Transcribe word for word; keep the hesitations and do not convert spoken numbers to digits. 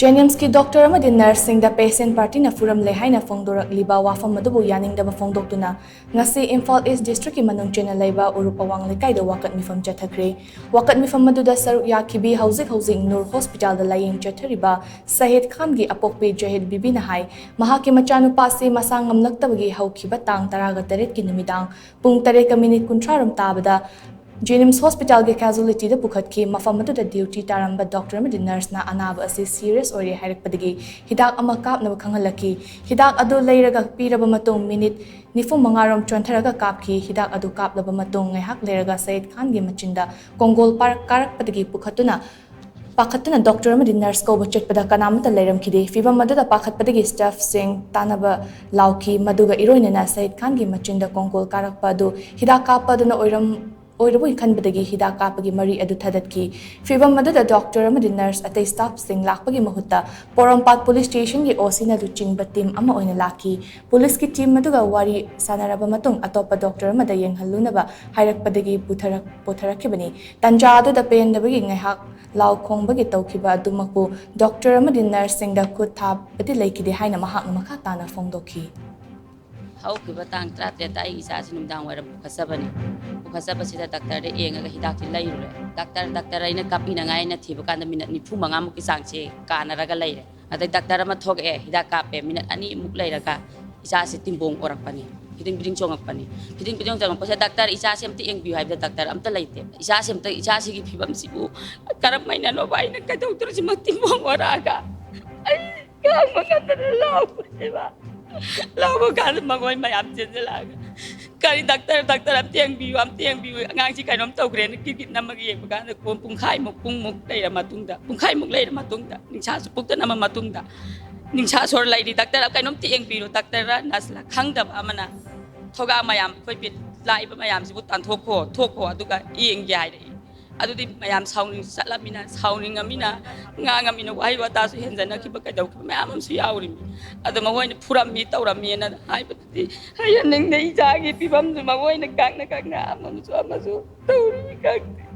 ꯖꯦꯅꯤꯝꯁꯀꯤ doctor ꯑꯃꯗꯤ ꯅꯔꯁꯁꯤꯡꯗ patient ꯄꯥꯔꯇꯤꯅ ꯐꯨꯔꯝꯂꯦ ꯍꯥꯏꯅ ꯐꯣꯡꯗꯣꯔꯛꯂꯤꯕ ꯋꯥꯐꯝ ꯑꯗꯨꯕꯨ ꯌꯥꯅꯤꯡꯗꯕ ꯐꯣꯡꯗꯣꯛꯇꯨꯅ ꯉꯁꯤ ꯏꯝꯐꯥꯜ ꯏꯁ ꯗꯤꯁꯇ꯭ꯔꯤꯛꯀꯤ ꯃꯅꯨꯡ ꯆꯦꯟꯅ ꯂꯩꯕ ꯎꯔꯨꯞ ꯑꯋꯥꯡ ꯂꯩꯀꯥꯏꯗ ꯋꯥꯀꯠ ꯃꯤꯐꯝ ꯆꯠꯊꯈ꯭ꯔꯦ꯫ ꯋꯥꯀꯠ ꯃꯤꯐꯝ ꯑꯗꯨꯗ ꯁꯔꯨꯛ ꯌꯥꯈꯤꯕꯤ ꯍꯧꯖꯤꯛ ꯍꯧꯖꯤꯛ ꯅꯨꯔ ꯍꯣꯁꯄꯤꯇꯥꯜꯗ ꯂꯥꯌꯦꯡ ꯆꯠꯊꯔꯤꯕ ꯁꯍꯤꯗ ꯈꯥꯟꯒꯤ ꯑꯄꯣꯛꯄꯤ ꯖꯍꯤꯗ ꯕꯤꯕꯤꯅ ꯍꯥꯏ, ꯃꯍꯥꯛꯀꯤ ꯃꯆꯥꯅꯨꯄꯥꯁꯤ ꯃꯁꯥ ꯉꯝꯂꯛꯇꯕꯒꯤ ꯍꯧꯈꯤꯕ ꯇꯥꯡ ꯇꯔꯥꯒ ꯇꯔꯦꯠꯀꯤ ꯅꯨꯃꯤꯗꯥꯡ ꯄꯨꯡ ꯇꯔꯦꯠꯀ ꯃꯤꯅꯤꯠ ꯀꯨꯟꯊ꯭ꯔꯥ ꯔꯣꯝ ꯇꯥꯕꯗ ꯖꯦꯅꯤꯝꯁ ꯍꯣꯁꯄꯤꯇꯥꯜꯒꯤ ꯀꯦꯖꯨꯑꯦꯂꯤꯇꯤꯗ ꯄꯨꯈꯠꯈꯤ꯫ ꯃꯐꯝ ꯑꯗꯨꯗ ꯗ꯭ꯌꯨꯇꯤ ꯇꯥꯔꯝꯕ ꯗꯣꯛꯇꯔ ꯑꯃꯗꯤ ꯅꯔꯁꯅ ꯑꯅꯥꯕ ꯑꯁꯤ ꯁꯤꯔꯤꯌꯁ ꯑꯣꯏꯔꯦ ꯍꯥꯏꯔꯛꯄꯗꯒꯤ ꯍꯤꯗꯥꯛ ꯑꯃ ꯀꯥꯞꯅꯕ ꯈꯪꯍꯜꯂꯛꯈꯤ꯫ ꯍꯤꯗꯥꯛ ꯑꯗꯨ ꯂꯩꯔꯒ ꯄꯤꯔꯕ ꯃꯇꯨꯡ ꯃꯤꯅꯤꯠ ꯅꯤꯐꯨ ꯃꯉꯥ ꯔꯣꯝ ꯆꯣꯟꯊꯔꯒ ꯀꯥꯞꯈꯤ꯫ ꯍꯤꯗꯥꯛ ꯑꯗꯨ ꯀꯥꯞꯂꯕ ꯃꯇꯨꯡ ꯉꯥꯏꯍꯥꯛ ꯂꯩꯔꯒ ꯁꯍꯤꯗ ꯈꯥꯟꯒꯤ ꯃꯆꯤꯟꯗ ꯀꯣꯡꯒꯣꯜ ꯄꯥꯔꯛ ꯀꯥꯔꯛꯄꯗꯒꯤ ꯄꯨꯈꯠꯇꯨꯅ ꯄꯥꯈꯠꯇꯨꯅ ꯗꯣꯛꯇꯔ ꯑꯃꯗꯤ ꯅꯔꯁ ꯀꯧꯕ ꯆꯠꯄꯗ ꯀꯅꯥꯃꯠꯇ ꯂꯩꯔꯝꯈꯤꯗꯦ꯫ ꯐꯤꯚꯝ ꯑꯗꯨꯗ ꯄꯥꯈꯠꯄꯗꯒꯤ ꯁ꯭ꯇꯥꯐꯁꯤꯡ ꯇꯥꯟꯅꯕ ꯂꯥꯎꯈꯤ꯫ ꯃꯗꯨꯒ ꯏꯔꯣꯏꯅꯅ ꯁꯍꯤꯗ ꯈꯥꯟꯒꯤ ꯃꯆꯤꯟꯗ ꯀꯣꯡꯒꯣꯜ ꯀꯥꯔꯛꯄ ꯑꯗꯨ ꯍꯤꯗꯥꯛ ꯀꯥꯞꯄ ꯑꯗꯨꯅ ꯑꯣꯏꯔꯝ ꯑꯣꯏꯔꯕꯣꯏ ꯈꯟꯕꯗꯒꯤ ꯍꯤꯗꯥꯛ ꯀꯥꯞꯄꯒꯤ ꯃꯔꯤ ꯑꯗꯨ ꯊꯥꯗꯠꯈꯤ꯫ ꯐꯤꯚꯝ ꯑꯗꯨꯗ ꯗꯣꯛꯇꯔ ꯑꯃꯗꯤ ꯅꯔꯁ ꯑꯇꯩ ꯁ꯭ꯇꯥꯐꯁꯤꯡ ꯂꯥꯛꯄꯒꯤ ꯃꯍꯨꯠꯇ ꯄꯣꯔꯣꯝꯄꯥꯠ ꯄꯨꯂꯤꯁ ꯁ꯭ꯇꯦꯁꯟꯒꯤ ꯑꯣ ꯁꯤꯅ ꯂꯨꯆꯤꯡꯕ ꯇꯤꯝ ꯑꯃ ꯑꯣꯏꯅ ꯂꯥꯛꯈꯤ꯫ ꯄꯨꯂꯤꯁꯀꯤ ꯇꯤꯝ ꯑꯗꯨꯒ ꯋꯥꯔꯤ ꯁꯥꯟꯅꯔꯕ ꯃꯇꯨꯡ ꯑꯇꯣꯞꯄ ꯗꯣꯛꯇꯔ ꯑꯃꯗ ꯌꯦꯡꯍꯜꯂꯨꯅꯕ ꯍꯥꯏꯔꯛꯄꯗꯒꯤ ꯄꯨꯊꯔꯛ-, ꯄꯨꯊꯔꯛꯈꯤꯕꯅꯤ꯫ ꯇꯟꯖꯥ ꯑꯗꯨꯗ ꯄꯦꯟꯗꯕꯒꯤ ꯉꯥꯏꯍꯥꯛ ꯂꯥꯎ ꯈꯣꯡꯕꯒꯤ ꯇꯧꯈꯤꯕ ꯑꯗꯨꯃꯛꯄꯨ ꯗꯣꯛꯇꯔ ꯑꯃꯗꯤ ꯅꯔꯁꯁꯤꯡꯗ ꯈꯨꯠ ꯊꯥꯕꯗꯤ ꯂꯩꯈꯤꯗꯦ ꯍꯥꯏꯅ ꯃꯍꯥꯛꯅ ꯃꯈꯥ ꯇꯥꯅ ꯐꯣꯡꯗꯣꯛꯈꯤ꯫ ꯍꯧꯈꯤꯕ ꯇꯥꯡ ꯇꯔꯥꯇꯔꯦꯠꯇ ꯑꯩꯒꯤ ꯏꯆꯥꯁꯤ ꯅꯨꯃꯤꯗꯥꯡ ꯋꯥꯏꯔꯝ ꯄꯨꯈꯠꯆꯕꯅꯤ꯫ ꯄꯨꯈꯠꯆꯕꯁꯤꯗ ꯗꯥꯛꯇꯔꯗ ꯌꯦꯡꯉꯒ ꯍꯤꯗꯥꯛꯁꯤ ꯂꯩꯔꯨꯔꯦ꯫ ꯗꯥꯛꯇꯔ, ꯗꯥꯛꯇꯔ ꯑꯩꯅ ꯀꯥꯞꯄꯤꯅꯉꯥꯏ ꯑꯩꯅ ꯊꯤꯕ ꯀꯥꯟꯗ ꯃꯤꯅꯠ ꯅꯤꯐꯨ ꯃꯉꯥꯃꯨꯛꯀꯤ ꯆꯥꯡꯁꯦ ꯀꯥꯟꯅꯔꯒ ꯂꯩꯔꯦ꯫ ꯑꯗꯩ ꯗꯥꯛꯇꯔ ꯑꯃ ꯊꯣꯛꯂꯛꯑꯦ, ꯍꯤꯗꯥꯛ ꯀꯥꯞꯄꯦ꯫ ꯃꯤꯅꯠ ꯑꯅꯤꯃꯨꯛ ꯂꯩꯔꯒ ꯏꯆꯥꯁꯤ ꯇꯤꯡꯕꯣꯡ ꯑꯣꯔꯛꯄꯅꯤ꯫ ꯐꯤꯗꯤꯡ ꯐꯤꯗꯤꯡ ꯆꯣꯡꯉꯛꯄꯅꯤ꯫ ꯐꯤꯗꯤꯡ ꯐꯤꯗꯤꯡ ꯆꯣꯡꯉꯛꯄꯁꯤꯗ, "ꯗꯥꯛꯇꯔ, ꯏꯆꯥꯁꯤ ꯑꯝꯇ ꯌꯦꯡꯕꯤꯌꯨ" ꯍꯥꯏꯕꯗ ꯗꯥꯛꯇꯔ ꯑꯝꯇ ꯂꯩꯇꯦ꯫ ꯏꯆꯥꯁꯤ ꯑꯝꯇ, ꯏꯆꯥꯁꯤꯒꯤ ꯐꯤꯕꯝꯁꯤꯕꯨ ꯀꯔꯝ ꯍꯥꯏꯅꯅꯣꯕ ꯑꯩꯅ ꯀꯩꯗꯧꯗ꯭ꯔꯁꯤꯃꯛ ꯇꯤꯡꯕꯣꯡ ꯑꯣꯔꯛꯑꯒ ꯑꯩ ꯈꯥꯡꯕ ꯉꯝꯗꯅ ꯂꯥꯎꯕꯅꯦꯕ꯫ ꯂꯥꯎꯕ ꯀꯥꯟꯗ ꯃꯈꯣꯏ ꯃꯌꯥꯝ ꯆꯦꯟꯁꯤꯜꯂꯛꯑꯒ, "ꯀꯔꯤ ꯗꯥꯛꯇꯔ, ꯗꯥꯛꯇꯔ ꯑꯝꯇ ꯌꯦꯡꯕꯤꯌꯨ, ꯑꯝꯇ ꯌꯦꯡꯕꯤꯌꯨ, ꯑꯉꯥꯡꯁꯤ ꯀꯩꯅꯣꯝ ꯇꯧꯈ꯭ꯔꯦꯅ" ꯀꯤꯠ ꯀꯤꯠ ꯅꯝꯃꯒ ꯌꯦꯡꯕ ꯀꯥꯟꯗ ꯀꯣꯟ ꯄꯨꯡꯈꯥꯏꯃꯨꯛ, ꯄꯨꯡꯃꯨꯛ ꯂꯩꯔ ꯃꯇꯨꯡꯗ, ꯄꯨꯡꯈꯥꯏꯃꯨꯛ ꯂꯩꯔ ꯃꯇꯨꯡꯗ, ꯅꯤꯡꯁꯥꯁꯨ ꯄꯨꯛꯇ ꯅꯝꯃ ꯃꯇꯨꯡꯗ, "ꯅꯤꯡꯁꯥ ꯁꯣꯔ ꯂꯩꯔꯤ, ꯗꯥꯛꯇꯔ ꯀꯩꯅꯣꯝꯇ ꯌꯦꯡꯕꯤꯔꯣ, ꯗꯥꯛꯇꯔꯔ ꯅꯔꯁꯂ ꯈꯪꯗꯕ ꯑꯃꯅ ꯊꯣꯒꯥ ꯃꯌꯥꯝ, ꯑꯩꯈꯣꯏ ꯂꯥꯛꯏꯕ ꯃꯌꯥꯝꯁꯤꯕꯨ ꯇꯥꯟꯊꯣꯛꯈꯣ, ꯊꯣꯛꯈꯣ, ꯑꯗꯨꯒ ꯌꯦꯡꯒꯦ" ꯍꯥꯏꯔꯛꯏ꯫ ꯑꯗꯨꯗꯤ ꯃꯌꯥꯝ ꯁꯥꯎꯅꯤꯡ ꯆꯠꯂꯝꯃꯤꯅ, ꯁꯥꯎꯅꯤꯡꯉꯃꯤꯅ, ꯉꯥꯡꯉꯃꯤꯅ, ꯋꯥꯍꯩ ꯋꯥꯇꯥꯁꯨ ꯍꯦꯟꯖꯟꯅꯈꯤꯕ ꯀꯩꯗꯧꯈꯤꯕ ꯃꯌꯥꯝ ꯑꯃꯁꯨ ꯌꯥꯎꯔꯤꯃꯤ꯫ ꯑꯗꯣ ꯃꯈꯣꯏꯅ ꯐꯨꯔꯝꯃꯤ ꯇꯧꯔꯝꯃꯤꯅ ꯍꯥꯏꯕꯗꯨꯗꯤ ꯍꯩꯍꯟꯅꯤꯡꯗꯦ꯫ ꯏꯆꯥꯒꯤ ꯐꯤꯕꯝꯁꯨ ꯃꯈꯣꯏꯅ ꯀꯛꯅ ꯀꯛꯅ ꯑꯃꯁꯨ ꯑꯃꯁꯨ ꯇꯧꯔꯤ ꯈꯪꯗꯦ꯫